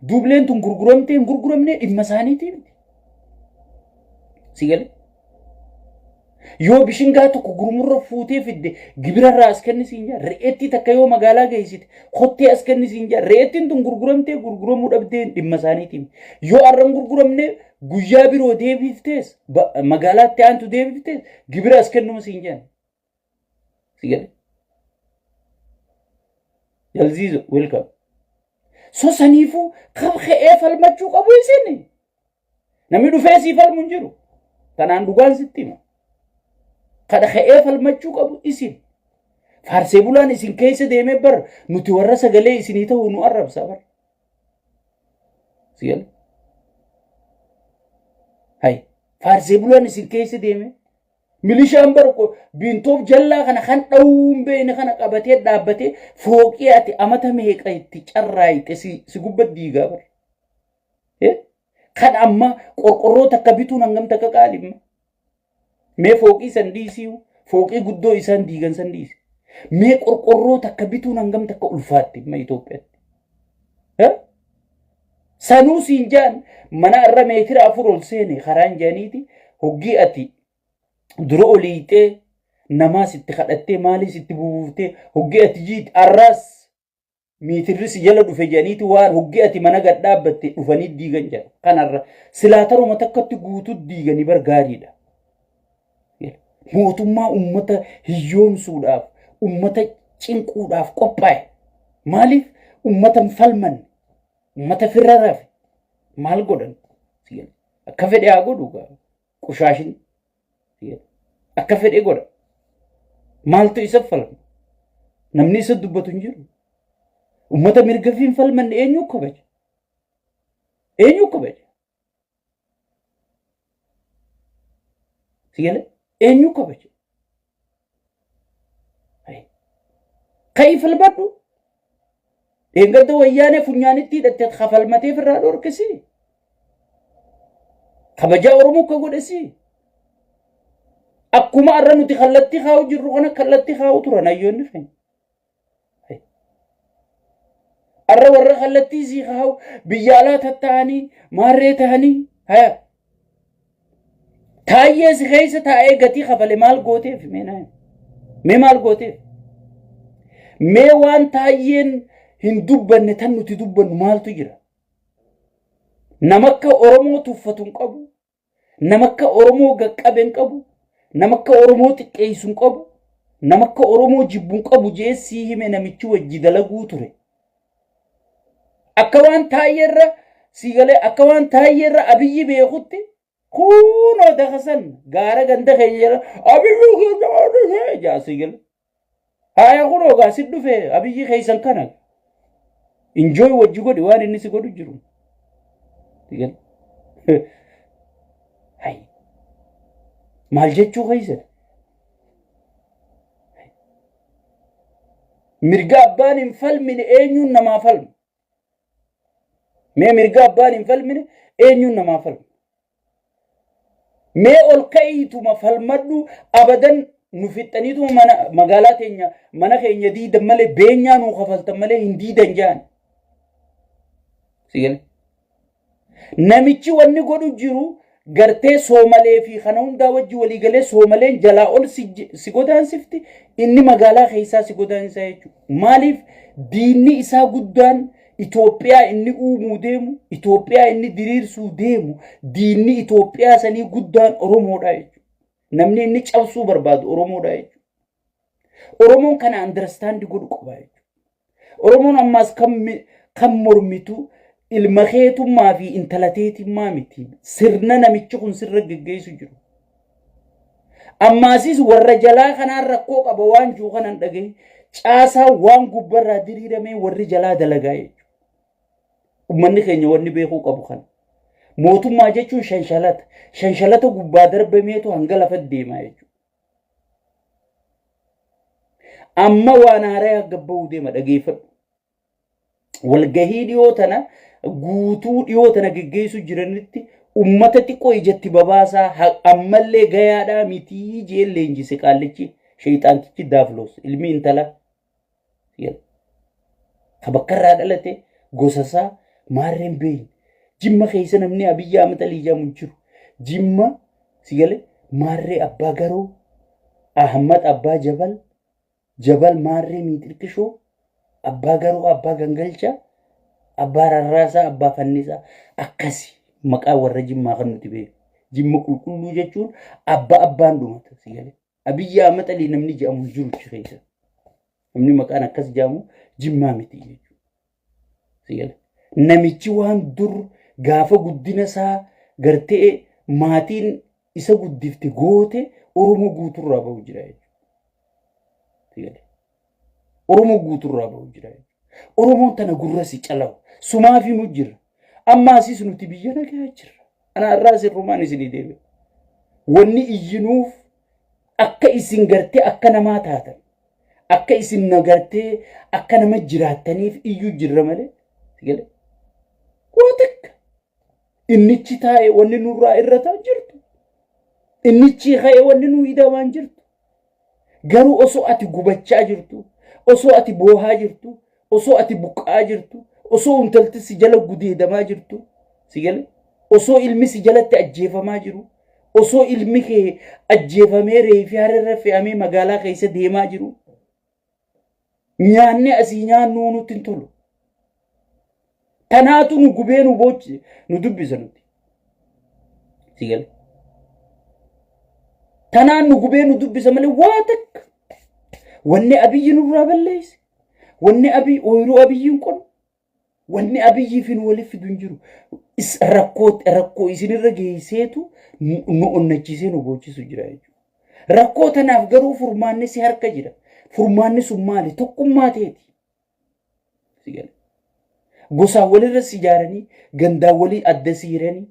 Duubleen tun gurguramtee hin gurguramnee dhimma isaaniitii miti. Si galee? Yoo bishingaa tokko gurmurra fuutee fidde gibirarraa as kenni siin jedha. Re'eettii takka yoo magaalaa geessite kottee as kenni siin jedha. Re'eettiin tun gurguramtee gurguramuu dhabdee dhimma isaaniitii miti. Yoo har'a hin gurguramne guyyaa biroo deebiftees magaalaatti aantu deebiftees gibira as kennuma siin jedhan. Si galee? Yalziizo welcome. So saniifuu kam ka'ee falmachuu qabu isin. Namni dhufee sii falmu hin jiru. Tanaan dhugaan sitti hima. Kana ka'ee falmachuu qabu isin. Faarsee bulaan isin keessa deemee bar nuti warra sagalee isinii ta'u nu arrabsa bar. Si gala? Hay faarsee bulaan isin keessa deemee milishaan bar biintoof jallaa kana kan dhawuu hin beekne kana qabatee dhaabbatee fooqii ati amata meeqa itti carraayxe si gubba diigaa bar. Kan amma qorqorroo takka bituun hangam takka qaalimma. Mee fooqii san dhiisii fooqii guddoo isaan diigan san dhiisi. Mee qorqorroo takka bituun hangam takka ulfaatti amma Itoophiyaatti. Sanuu siin jaan mana irra meetira 4 ol seene karaan jaaniiti hoggii ati dura oliixee namaas itti kadhattee maaliis itti bubuuftee hoggii ati jiiti arraas miitirri si jala dhufe jedhaniiti waan hoggii ati mana gad dhaabbatte dhufanii diigan jedha. Kanarra silaa taruma takkatti guutuu diiganii bar gaariidha. Mootummaa ummata hiyyoomsuudhaaf, ummata cinquudhaaf qophaa'e. Maaliif ummata hin falmanne, ummata firra rafe maal godhan? Akka fedhe haa godhu qushaashin akka fedhe godha. Maaltu isa falma? Namni isa dubbatu hin jiru. Ummata mirga fi hin falmanne eenyu kabaja? Eenyu kabaja? Si galee? Eenyu kabaja? Ka'ii falmadhu. Dheengadda wayyaanee funyaanitti hidhatte kafalmatee firraa dhorkisi. Kabajaa Oromoo akka godhesi. Akkuma har'a nuti kallattii kaa'u jirru kana kallattii kaa'u turan hayyoonni keenya. Har'a warra kallattii sii kaa'u biyya alaa tatta'anii maarree ta'anii haya. Taayyee si keessa taa'ee gatii kafale maal gooteef mee naa mee maal gooteef? Mee waan taayyeen hin dubbanne tan nuti dubbannu maaltu jira? Nama akka Oromoo tuffatu hin qabu. Nama akka Oromoo gaqqabe hin qabu. Nama akka Oromoo xiqqeessu hin qabu. Nama akka Oromoo jibbu hin qabu jee sii hime namichi wajji dalaguu ture. Akka waan taayyeerra sii galee akka waan taayyeerra Abiyyi beekutti kunoo dakasan gaara ganda keenya jala Abiyyi keenya dhufee jaa sii galee. Haaya kunoo gaa si dhufe Abiyyi keessan kana. Enjoy wajji godhi waan inni si godhu jiru. Sii galee. Hay. Maal jechuu keessan? Mirga abbaan hin falmine eenyuun namaa falma? Mee mirga abbaan hin falmine eenyuun namaa falma? Mee ol ka'iituma falmadhu abadan nu fixxaniituma mana magaalaa teenya mana keenya diidan malee beenyaa nuu kafaltan malee hin diidan jaan. Sigale. Namichi wanni godhu jiru gartee soomalee fi kana hundaa wajji walii galee soomaleen jalaa ol si godaansifti inni magaalaa keessaa si godaansa jechuudha. Maaliif diinni isaa guddaan Itoophiyaa inni uumuu deemu Itoophiyaa inni diriirsuu deemu diinni Itoophiyaa sanii guddaan Oromoodha jechuudha. Namni inni cabsuu barbaadu Oromoodha jechuudha. Oromoon kana understand godhu qaba jechuudha. Oromoon ammaas kan mormitu ilma keetummaa fi intala teetimmaa miti. Sirna namichi kun sirra geggeessu jiru. Ammaasis warra jalaa kanaan rakkoo qaba waan jiru kanan dhagaye caasaa waan gubbarraa diriiramee warri jalaa dalagaa jechuudha. Uummanni keenya wanni beekuu qabu kana. Mootummaa jechuun shanshalata. Shanshalata gubbaa darbameetu hanga lafa deemaa jechuudha. Amma waan haaraya gabba'uu deema dhageeffadhu. Walgahii dhiyoo tana guutuu dhiyoo tana geggeessu jiranitti ummata xiqqoo ijatti babaasaa ammallee gayaadhaa mitii jeen leenjise qaallichi sheeyxaantichi daafloos ilmi intalaa. Ka bakka irraa dhalate gosa isaa maarreen beeyne. Jimma keessa namni Abiyyi Ahmad Alii jedhamu hin jiru. Jimma si gale maarree abbaa garoo Ahmad abbaa jabal jabal maarree miixirqishoo abbaa garoo abbaa gangalchaa abbaa rarraasaa abbaa fannisaa akkasi maqaa warra jimmaa kan nuti beeknu. Jimma qulqulluu jechuun abbaa abbaan dhumata si gale. Abiyyi Ahmad Alii namni jedhamu hin jiru achi keessa. Namni maqaan akkas jedhamu jimmaa miti jechuudha. Namichi waan dur gaafa guddina isaa gartee maatiin isa guddifte goote Oromoo guuturraa bahu jira jechuudha. Oromoo guuturraa bahu jira jechuudha. Oromoon tana gurra si calawu. Sumaaf himu jira. Amma asis nuti biyya nagaa jirra. Ana irraa sirrumaan isinii deebi'a. Wanni iyyinuuf akka isin gartee akka namaa taatan akka isin na gartee akka nama jiraattaniif iyyuu jirra malee. Sigale. Waa takka. Innichi taa'e wanni nurraa irrataa jirtu. Innichi ka'e wanni nu hidhamaan jirtu. Garuu osoo ati gubachaa jirtu, osoo ati boohaa jirtu, osoo ati buqqa'aa jirtu, osoo intalti si jala gudeedamaa jirtu, si gale, osoo ilmi si jalatti ajjeefamaa jiru, osoo ilmi kee ajjeefamee reefi hararra fe'amee magaalaa keessa deemaa jiru, nyaanni asii nyaannuu nutti hin tolu. Tanaatu nu gubee nu boochi nu dubbisa nuti. Si gale. Tanaan nu gubee nu dubbisa malee waa takka. Wanni Abiyyi nurraa balleesse. Wanni Abiy ooyiruu Abiyyiin qonnu. Wanni Abiyyii fi nu waliif fidu hin jiru. Rakkoo rakkoo isinirra geesseetu nu onnachiisee nu boochisu jira jechuudha. Rakkoo tanaaf garuu furmaanni si harka jira. Furmaanni sun maali? Tokkummaa teeti. Si gale. Gosaan walirra si ijaaranii, gandaan walii adda si hiranii,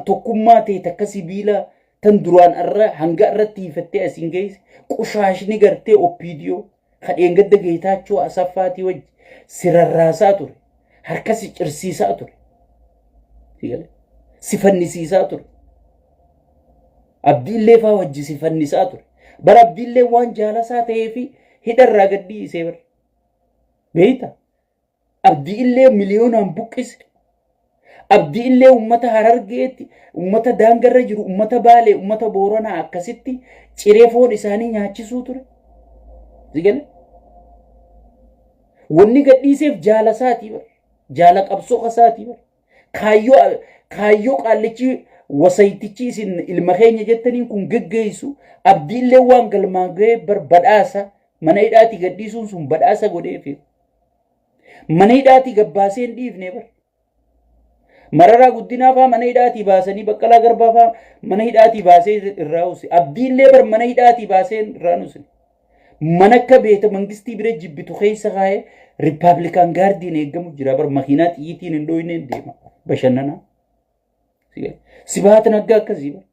tokkummaa ta'e takka sibiila tan duraan irra hanga irratti hiifattee asiin geesse qushaashni gartee OPDO ka dheengadda Geetaachoo Asaffaatii wajji si rarraasaa ture, harka si cirsiisaa ture. Si gale. Si fannisiisaa ture. Abdiillee faa wajji si fannisaa ture. Bara Abdiillee waan jaalasaa ta'ee fi hidharraa gad dhiisee bara. Beeyta? Abdii illee miliyoonaan buqqise. Abdii illee uummata Harargeetti, uummata daangarra jiru, uummata Baalee, uummata Booranaa akkasitti ciree foon isaanii nyaachisuu ture. Si gale? Wanni gadhiiseef jaala isaatii bara. Jaala qabsoo isaatii bara. Kaayyoo kaayyoo qaallichi Wasaytichi isin ilma keenya jettaniin kun geggeessu abdiillee waan galmaan ga'ee bar badhaasa mana hidhaatii gadhiisuun sun badhaasa godheefi. Mana hidhaatii gabbaasee hin dhiifne bar. Mararaa Guddinaa faa mana hidhaatii baasanii Baqqalaa Garbaa faa mana hidhaatii baasee irraa use. Abdiillee bar mana hidhaatii baasee irraa nuse. Mana akka beeta mangistii bira jibbitu keessa kaa'ee Rippaabilikaan gaardiin eeggamu jira bar makiinaa xiyyiitiin hin dhooyneen deema bashannanaa. Sibahat Naggaa akkasii bar.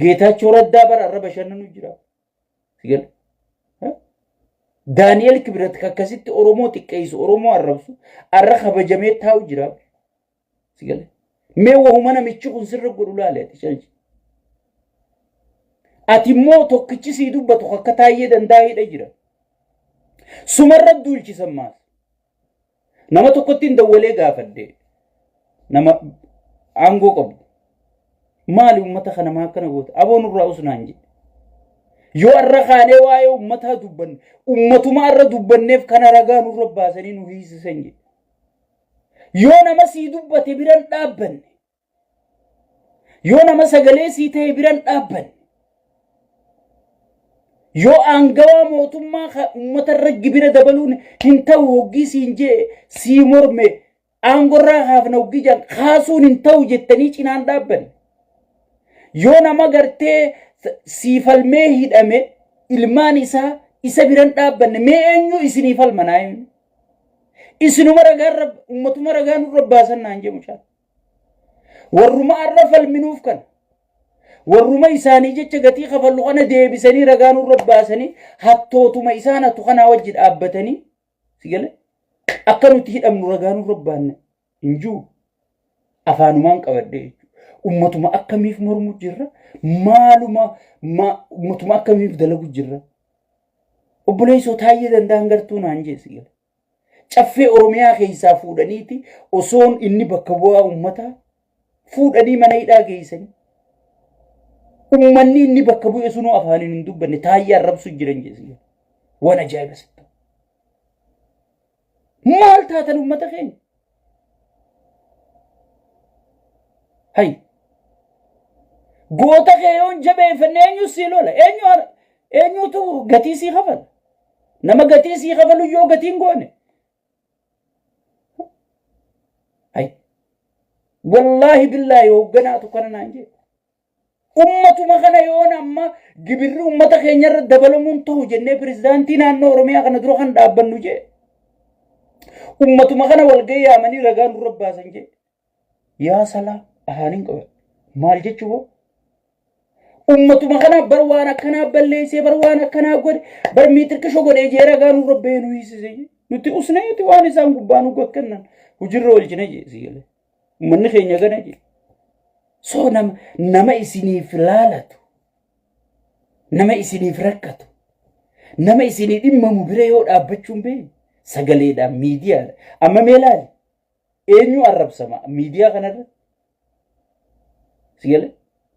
Geetaachoo Raddaa bar arra bashannanu jira. Sigale. Daani'el Kibret akkasitti Oromoo xiqqeessu Oromoo arrabsu arra kabajamee taa'u jira. Sigale. Mee wahuma namichi kun sirra godhu laale ati calji. Ati immoo tokkichi sii dubbatu akka taayyee danda'a hidha jira. Sumarra duulchisan maas. Nama tokkotti hin dawwalee gaafadhe. Nama aangoo qabu. Maali uummata kana maa akkana goota? Aboo nurraa us naan jedhe. Yoo arra kaanee waa'ee uummataa dubbanne uummatuma arra dubbanneef kana ragaa nurra baasanii nu hiisisan jedhe. Yoo nama sii dubbate biran dhaabbanne Yoo nama sagalee sii ta'e biran dhaabbanne. Yoo aangawaa mootummaa ka uummata irra gibira dabaluun hin ta'u hoggii siin jee sii morme aangorraa kaafna hoggii jaan kaasuun hin ta'u jettanii cinaan dhaabbanne. Yoo nama gartee sii falmee hidhame ilmaan isaa isa biran dhaabbanne mee eenyu isinii falma naa himi. Isinuma ragaarra uummatuma ragaa nurra baasan naan jee mucaan. Warruma arra falminuuf kana. Warruma isaanii jecha gatii kafallu kana deebisanii ragaa nurra baasanii hattootuma isaan hattu kanaa wajji dhaabbatanii si gale akka nuti hidhamnu ragaa nurra baanne hin jiru. Afaanumaan qabadhee jechuudha. Ummatuma akkamiif mormu jirra? Maaluma ummatuma akkamiif dalagu jirra? Obboleessoo taayyee danda'an gartuu naan jee si gale. Caffee Oromiyaa keessaa fuudhaniiti osoon inni bakka bu'aa uummataa fuudhanii mana hidhaa geessanii. Uummanni inni bakka bu'e sunuu afaaniin hin dubbanne taayyee arrabsu jiran jeessi. Waan ajaa'iba sitti. Maal taatan uummata keenya? Hay. Goota kee yoon jabeeffanne eenyu sii lola? Eenyu eenyutu gatii sii kafala? Nama gatii sii kafalu yoo gatii hin goone. Hay. Wallaahi billaahi hoogganaatu kana naan jedhe. Ummatuma kana yoon amma gibirri ummata keenyarra dabalamuun ta'u jennee pirezidaantii naannoo Oromiyaa kana dura kan dhaabbannu jee. Ummatuma kana walgahii yaamanii ragaa nurra baasan jee. Yaa salaa afaaniin qaba. Maal jechuu hoo? Ummatuma kana bar waan akkanaa balleessee bar waan akkanaa godhe bar miitirqisho godhee jee ragaa nurra bahee nu hiisise jee. Nuti usneeti waan isaan gubbaa nu gakkennan hojiirra oolchine jee si galee. Uummanni keenya gana jee. So nama isiniif laalatu, nama isiniif rakkatu, nama isinii dhimmamu bira yoo dhaabbachuun beekne sagaleedhaan miidiyaadha. Amma mee laali eenyu arrabsama miidiyaa kanarra? Si galee?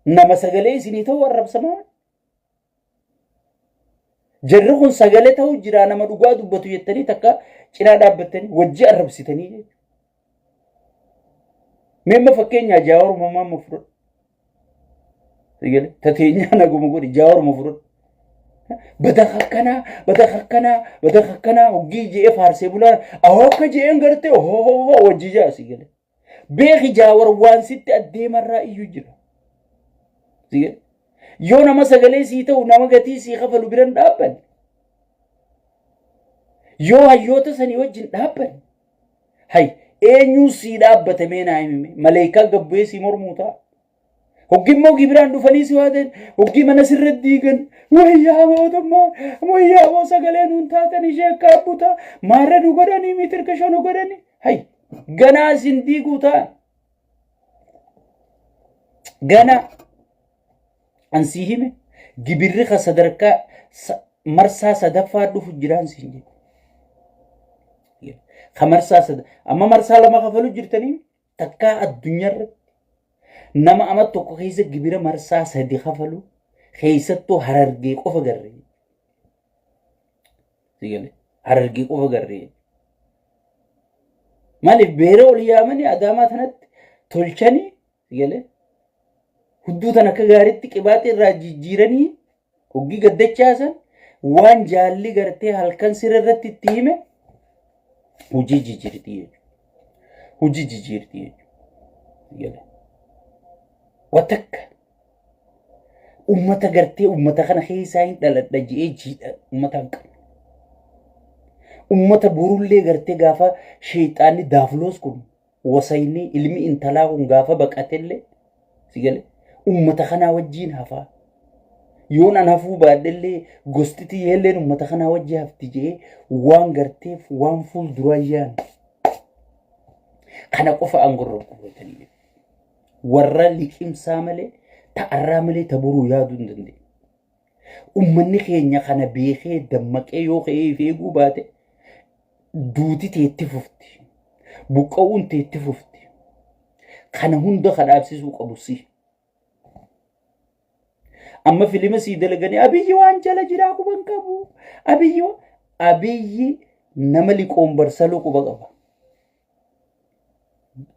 Nama sagalee isinii ta'u arrabsamaa? Jarri kun sagalee ta'u jira nama dhugaa dubbatu jettanii takka cinaa dhaabbattanii wajji arrabsitanii jechuudha. Mee amma fakkeenyaa Jaawar Mamaa amma fudhadhu. Sagalee tateenyaa naguma godhi Jaawar ma fudhadhu. Badaka akkanaa badaka akkanaa badaka akkanaa hoggii je'ee faarsee bulaa ahoo akka je'een gartee hoo wajji ja'a si galee. Beeki Jaawar waan sitti addeemarraa iyyuu jira. Yoo nama sagalee sii ta'u nama gatii sii kafalu biran dhaabbanne. Yoo hayyoota sanii wajjin dhaabbanne. Hay eenyuu sii dhaabbate mee naa himime maleekaa gabbu'ee sii mormuu ta'a. Hoggi immoo gibiraan dhufanii si waadan hoggii mana sirra diigan wayyaa mootummaa wayyaa moo sagalee nuun taatan ishee akka abbuta maarra nu godhanii mitirkasho nu godhanii hay ganaa isin diiguu ta'an ganaa an sii hime gibirri ka sadarkaa marsaa sadaffaa dhufu jiraan siin jedhe ka marsaa sada amma marsaa lama kafalu jirtanii takkaa addunyaarratti nama ama tokko keessa gibira marsaa sadi kafalu keessattuu Harargee qofa garree. Sigale Harargee qofa garree. Maaliif beera ol yaamanii Adaamaa tanatti tolchanii sigale Hudduu tan akka gaariitti qibaaxii irraa jijjiiranii hoggii gaddachaasan waan jaalli gartee halkan siree irratti itti hime hojii jijjiirti jechuudha. Hojii jijjiirti jechuudha. Watakka ummata gartee ummata kana keessaa hin dhaladha je'ee jiidha ummata hin qabne. Ummata borullee gartee gaafa sheexaanni daafloos kun wasayni ilmi intalaa kun gaafa baqatellee si gale ummata kanaa wajjiin hafaa. Yoon an hafuu baadhellee gosti tiyyeelleen ummata kanaa wajji hafti je'ee waan garteef waan fuulduraa yaan. Kana qofa aangorra guurratanii. Warra liqimsaa malee ta'arraa malee ta boruu yaaduu hin dandeenye. Ummanni keenya kana beekee dammaqee yoo ka'ee if eeguu baate duuti teetti fufti. Buqqa'uun teetti fufti. Kana hunda ka dhaabsisuu qabu si. Amma filima sii dalaganii Abiyyi waan jala jiraa quba hin qabu. Abiyyi Abiyyi nama liqoon barsaluu quba qaba.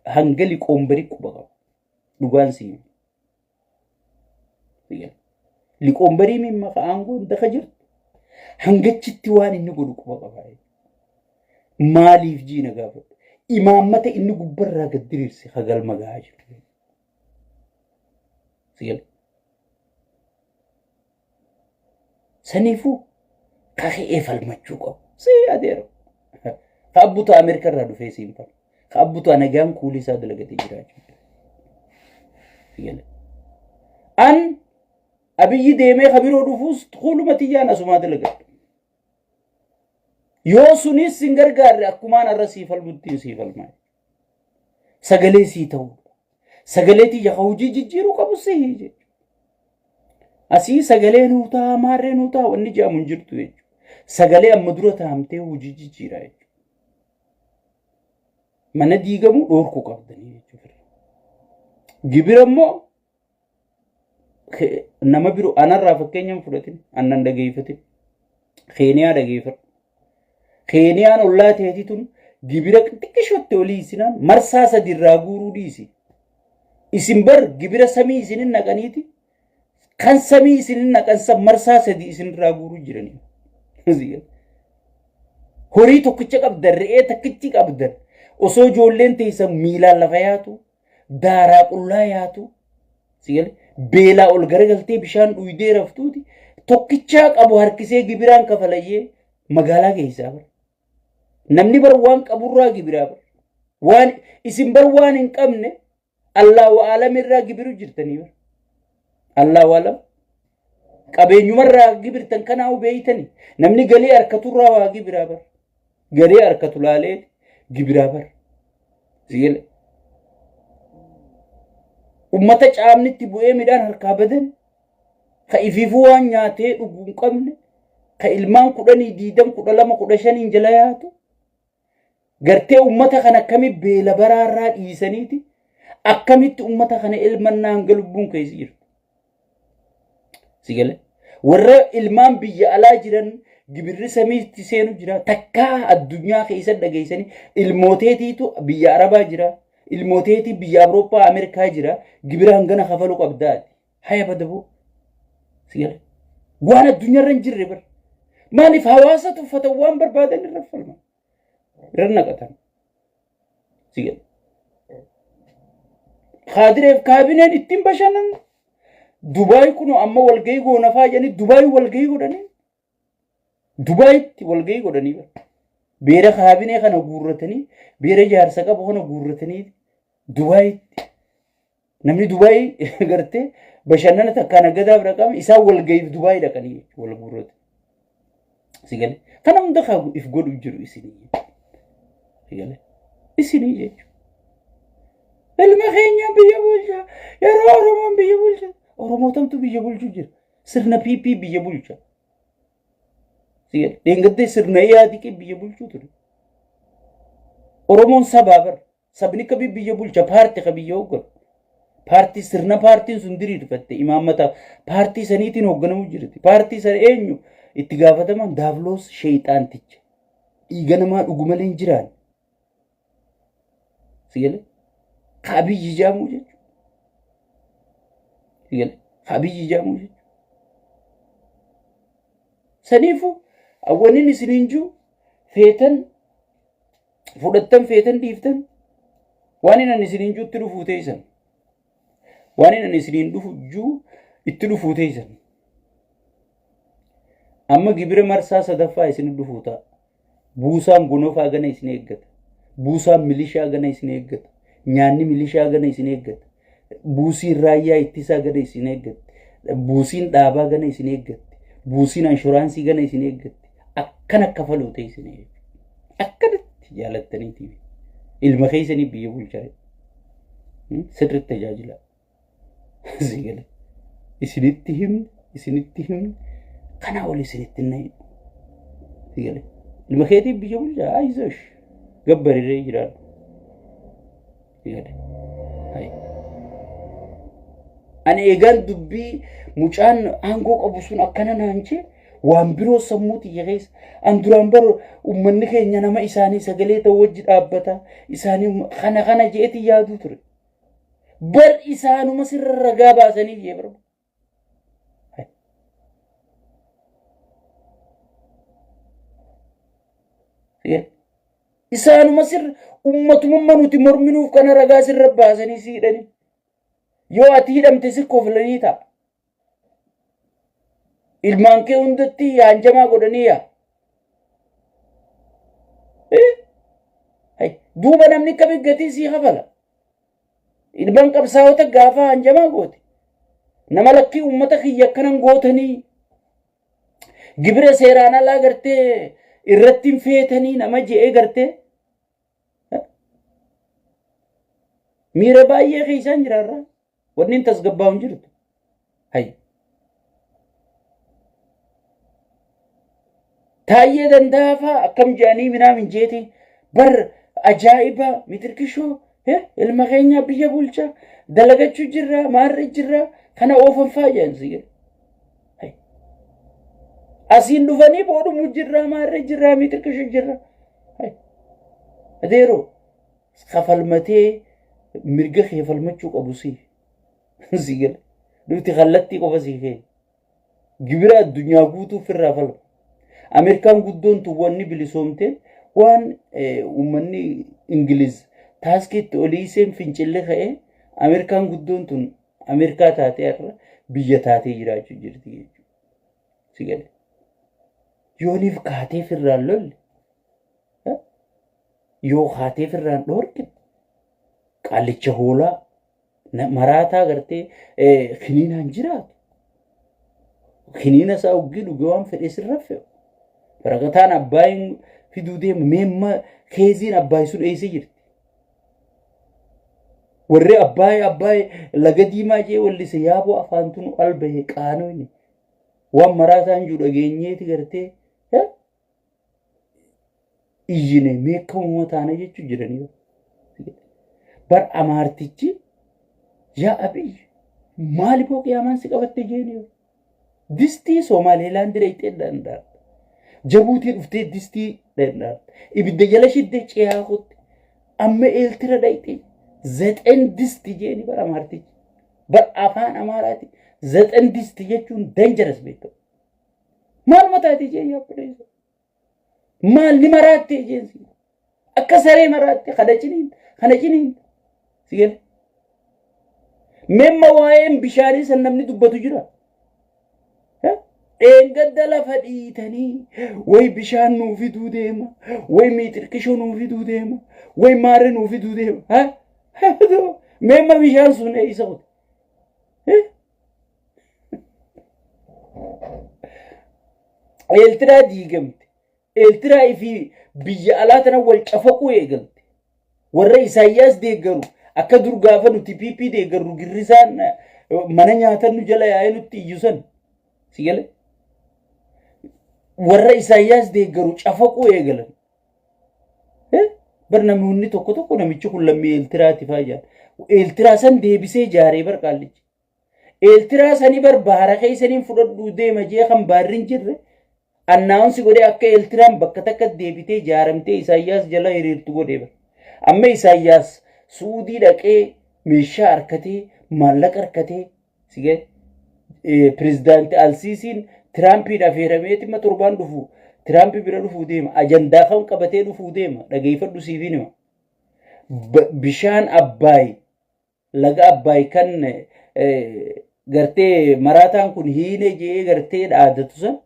Hanga liqoon barii quba qaba. Dhugaan sii. Liqoon barii mimma ka aangoon daka jirtu. Hangachitti waan inni godhu quba qaba. Maaliif jiina gaafadhu. Imaammata inni gubbarraa gad diriirse ka galma gahaa jiru. Sigale. Saniifuu kaka'ee falmachuu qabu. Si adeero. Ka abbutu Ameerika irraa dhufee siin falma. Ka abbutu nagaan kuulii isaa dalagatee jiraachuu. Sigale. An Abiyyi deemee ka biroo dhufuus kuuluma tiyyaan asumaa dalagadha. Yoo sunis sin gargaarre akkumaan har'a sii falmuttiin sii falmaa. Sagalee sii ta'uu. Sagalee tiyya ka hojii jijjiiruu qabu sii jechuudha. Asii sagalee nuu ta'a maarree nuu ta'a wanni jedhamu hin jirtu jechuudha. Sagalee amma dura taa'amtee hojii jijjiiraa jechuudha. Mana diigamu dhoorkuu qabdanii jechuudha. Gibira immoo nama biroo anarraa fakkeenya hin fudhatin annan dhageeffatin Keeniyaa dhageeffadhu. Keeniyaan ollaa teeti tun gibira xiqqishootti olii isinaan marsaa sadi irraa guuruu dhiisi. Isin bar gibira samii isinin naqaniiti kan samii isinin naqan san marsaa sadi isin irraa guuruu jiranii. Horii tokkicha qabdan re'ee takkichi qabdan osoo ijoolleen teessan miilaan lafa yaatu daaraa qullaa yaatu si gale beelaa ol garagaltee bishaan dhuydee raftuuti tokkichaa qabu harkisee gibiraan kafalayyee magaalaa keessaa bara. Namni bar waan qaburraa gibiraa bara. Waan isin bar waan hin qabne Allaahu aalam irraa gibiru jirtanii bara. Allaahu aalam qabeenyumarraa gibirtan kanaa beeytani namni galii harkaturraa waa gibiraa bara. Galii harkatu laalee gibiraa bara. Si'ile. Ummata caamnitti bu'ee midhaan harkaa badan ka ifiifuu waan nyaatee dhuguu hin qabne ka ilmaan 10 20 12 15n jala yaatu gartee ummata kana akkami beela baraarraa dhiisaniiti akkamitti ummata kana ilmannaa hanga lubbuun keessa jirtu. Si galee? Warra ilmaan biyya alaa jiran gibirri samiitti seenu jira. Takkaa addunyaa keessa dhageessanii ilmooteetiitu biyya Arabaa jira. Ilmooteetii biyya Awurooppaa Ameerikaa jira. Gibira hangana kafaluu qabdaati. Haya badaboo. Si galee? Waan addunyaarra hin jirre bara. Maaliif hawaasa tuffatan waan barbaadan irra falman. Irra naqatan. Si galee? Kaadireef kaabineen ittiin bashannan. Dubaay kun amma walgahii goonafaa jedhanii Dubaay walgahii godhanii. Dubaayitti walgahii godhanii bara. Beera kaabinee kana guurratanii beera jaarsa qabu kana guurratanii Dubaayitti namni Dubaay gartee bashannana takkaan aggadaaf dhaqame isaan walgahiif Dubaay dhaqanii wal guurratu. Si galee kana hunda kaa if godhu jiru isinii. Si galee isinii jechuudha. Ilma keenya biyya bulcha yeroo Oromoon biyya bulcha Oromootamtu biyya bulchu jira. Sirna PP biyya bulcha. Si galee dheengaddee sirna Ihaadiqii biyya bulchuu ture. Oromoon sabaa bara. Sabni ka biyya bulcha paarti ka biyya hoogganu. Paartii sirna paartiin sun diriirfatte imaammata paartii saniitiin hoogganamu jirti. Paartii sana eenyu itti gaafataman daabloos sheeyxaanticha. Dhiiga namaa dhugu malee hin jiraan. Sigalee ka Abiyyi jaamuu jechuudha. Abiyyi jedhamu jechuudha. Saniifuu awwaniin isiniin jiru feetan fudhattan feetan dhiiftan waan inni isiniin jiru itti dhufuu teessan. Waan inni isiniin dhufu jiru itti dhufuu teessan. Amma gibira marsaa sadaffaa isin dhufuu ta'a. Buusaan gonofaa gana isin eeggata. Buusaan milishaa gana isin eeggata. Nyaanni milishaa gana isin eeggata. Buusiin raayyaa ittisaa gana isin eeggatti. Buusiin dhaabaa gana isin eeggatti. Buusiin anshuraansii gana isin eeggatti. Akkana kafaluu ta'e isin eeggatti. Akkanatti jaalattaniiti. Ilma keessanii biyya bulchaa. Sirriitti tajaajila. Sigale. Isinitti himne, isinitti himne, kanaa ol isinitti hin himne. Sigale. Ilma keetiif biyya bulchaa ayizosh gabbariree jiraadhu. Sigale. Hayi. Ani eegaan dubbii mucaan aangoo qabu sun akkana naan jee waan biroo sammuu tiyya keessa. An duraan bar uummanni keenya nama isaanii sagalee ta'u wajji dhaabbata isaanii kana kana je'eeti yaaduu ture. Bar isaanuma sirra ragaa baasanii jee barba. Isaanuma sirra ummatummaa nuti morminuuf kana ragaa sirra baasanii si hidhanii. Yoo ati hidhamte si koflanii ta'a. Ilmaan kee hundatti yaanjamaa godhanii yaa. Duuba namni akka gatii sii kafala. Ilmaan qabsaa'ota gaafa hanjamaa goote. Nama lakkii uummata kiyya akkanan gootanii gibira seeraan alaa gartee irratti hin feetanii nama je'ee gartee miira baay'ee keessaan jiraarra. Wanni hin tasgabbaa'u hin jirtu. Hay. Taayyee Danda'aa fa'aa akkam jedhanii minaamin jeeti bar ajaa'iba mitirkishoo ilma keenya biyya bulcha dalagachuu jirra maarree jirra kana oofan fa'aa jedhan si jedhu. Asiin dhufanii boodhumu jirra maarree jirra mitirkishoo jirra. Adeeroo kafalmatee mirga kee falmachuu qabu si. Si gala. Nuti kallattii qofa sii keenya. Gibira addunyaa guutuu ofirraa falma. Ameerikaan guddoon tun wanni bilisoomte waan uummanni Ingiliz taaskiitti olii isheen fincille ka'ee Ameerikaan guddoon tun Ameerikaa taatee har'a biyya taatee jiraachuu jirti jechuudha. Si gale. Yooniif kaatee firraan lolle yoo kaatee firraan dhoorkite qaallicha hoolaa maraataa gartee kiniinaan jiraatu. Kiniina isaa oggii dhuge waan fedhe sirra fe'u. Barakataan abbaayin fiduu deema meemma keeziin abbaay sun eessa jirti? Warri abbaay abbaay laga diimaa jee wallise yaaboo afaan tunu albahe qaanoyne. Waan maraataan jiru dhageenyeeti gartee iyyine meekamuma taana jechuu jiranii. Bar amaartichi yaa Abiy maali boo qiyaamaan si qabatte jeeni. Distii Somaalilaandi dhayxee danda'a. Jabuutii dhuftee distii danda'a. Ibidda jala shidde ce'aa kutte. Amma Eeltira dhayxee zexen disti jeeni bar amaartichi. Bar afaan amaaraati zexen disti jechuun danjaras beekamu. Maaluma taatee jee yaa obboleessa. Maal ni maraattee jeensi. Akka saree maraatte kana ciniin kana ciniin. Si gala. Meemma waa'een bishaanii san namni dubbatu jira. Dheengadda lafa dhiitanii way bishaan nuu fiduu deema way miixirqishoo nuu fiduu deema way maarree nuu fiduu deema. Meemma bishaan sun eessa kute? Eeltiraa diigamte. Eeltiraa fi biyya alaa tana wal cafaquu eegalte. Warra Isaayyaas deeggaru akka dur gaafa nuti PP deeggarru girrisaan mana nyaatan nu jala yaa'ee nutti iyyu san. Si gale? Warra Isaayyaas deeggaru cafaquu eegalan. Bar namoonni tokko tokko namichi kun lammii Eeltiraati fa'aa jedhan. Eeltiraa san deebisee ijaaree bar qaallichi. Eeltiraa sanii bar baara keessaniin fudhadhuu deema jee kan baarri hin jirre annaawunsi godhee akka Eeltiraan bakka takka deebitee ijaaramtee Isaayyaas jala hiriirtu godhee bar. Amma Isaayyaas Suudii dhaqee meeshaa harkatee maallaqa harkatee Sige pirezidaanti Alsiisiin Tiraampiin affeerameeti ma torbaan dhufu Tiraampi bira dhufuu deema. Ajandaa kam qabatee dhufuu deema? Dhageeffadhu siif hima. Bishaan Abbaay, laga Abbaay kan gartee maraataan kun hiine je'ee gartee dhaadatu san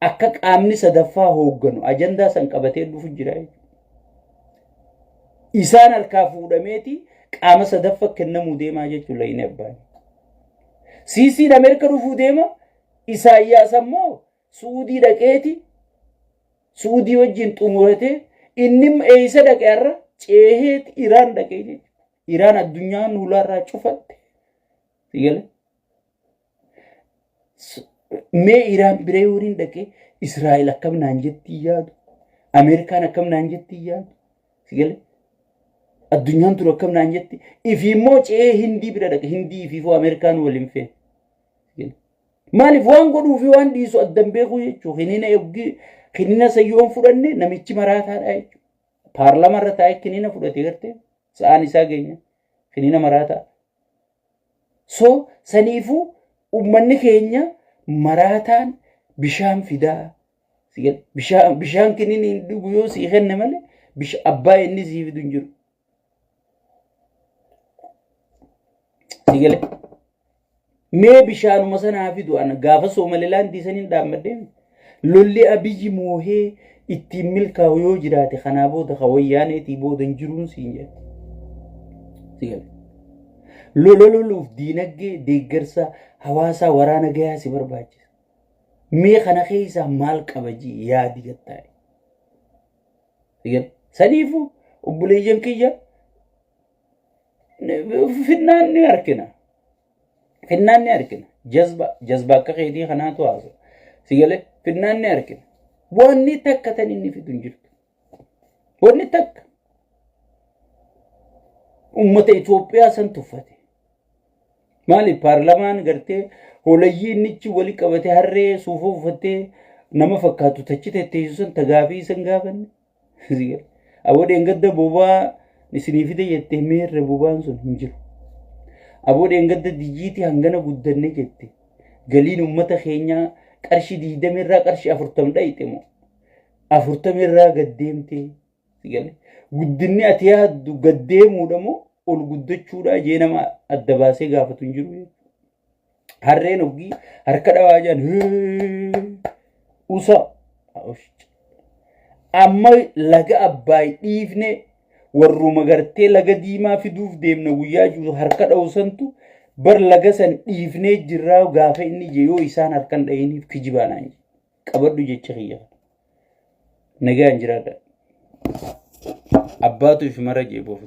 akka qaamni sadaffaa hoogganu ajandaa san qabatee dhufu jira jechuudha. Isaan harkaa fuudhameeti qaama sadaffaa kennamuu deemaa jechuudha lagni Abbaay. Siisiin Ameerika dhufuu deema. Isaayyaas ammoo Su'uudii dhaqeeti Su'uudii wajjin xumuratee inni eessa dhaqe har'a ceeheeti Iraan dhaqee jechuudha. Iraan addunyaan hulaarraa cufatte. Sigale. Mee Iraan bira yoo hin dhaqee Israa'el akkam naan jetti yaadu. Ameerikaan akkam naan jetti yaadu. Sigale. Addunyaan tun akkam naan jetti. Ifi immoo ce'ee Hindii bira dhaqe. Hindii ifiifuu Ameerikaan waliin feene. Maaliif waan godhuu fi waan dhiisu addan beekuu jechuudha. Kinina eeggi kinina sayyoon fudhanne namichi maraataadha jechuudha. Paarlama irra taa'ee kinina fudhate gartee sa'aan isaa geenya kinina maraataa. So saniifuu uummanni keenya maraataan bishaan fidaa. Bishaan kinini hin dhugu yoo sii kenne malee abbaa inni sii fidu hin jiru. Si gale. Mee bishaanuma sana haa fidu ana gaafa Soomalilaandii saniin dhaammadhee lolli Abiyyi moohee ittiin milkaa'u yoo jiraate kanaa booda ka wayyaaneetii booda hin jiruun siin jedhe. Si gale. Lola loluuf diinagdee deeggarsa hawaasaa waraana gayaa si barbaachisa. Mee kana keessaa maal qaba jii yaadi gattaa'e. Saniifuu obboleeyyan kiyya finnaan ni harkina. Finnaan ni harkina. Jazba jazba akka keetii kanaatu haasa. Si galee finnaan ni harkina. Wanni takka tan inni fidu hin jirtu. Wanni takka. Uummata Itoophiyaa san tuffate. Maali paarlamaan gartee holayyii innichi wali qabate harree suufa uffattee nama fakkaatu tachi tetteessu san tagaafii isan gaafanne. Aboo dheengadda bobaa isinii fide jettee meerre bobaan sun hin jiru. Aboo dheengadda dijiitii hangana guddanne jette. Galiin uummata keenyaa qarshii 20 irraa qarshii 40 dhayxe moo 40 irraa gad deemtee. Guddinni ati yaaddu gad deemuudha moo ol guddachuudha jee nama adda baasee gaafatu hin jiru. Harreen oggii harka dhawaa jedhan usa. Amma laga Abbaay dhiifne warruma gartee laga diimaa fiduuf deemna guyyaa jiru harka dha'u santu bar laga san dhiifnee jirraa gaafa inni je yoo isaan harkan dha'iniif kijibaa naan jedhe. Qabadhu jecha kiyya. Nagaan jiraadha. Abbaatu ifi mara jee bofu.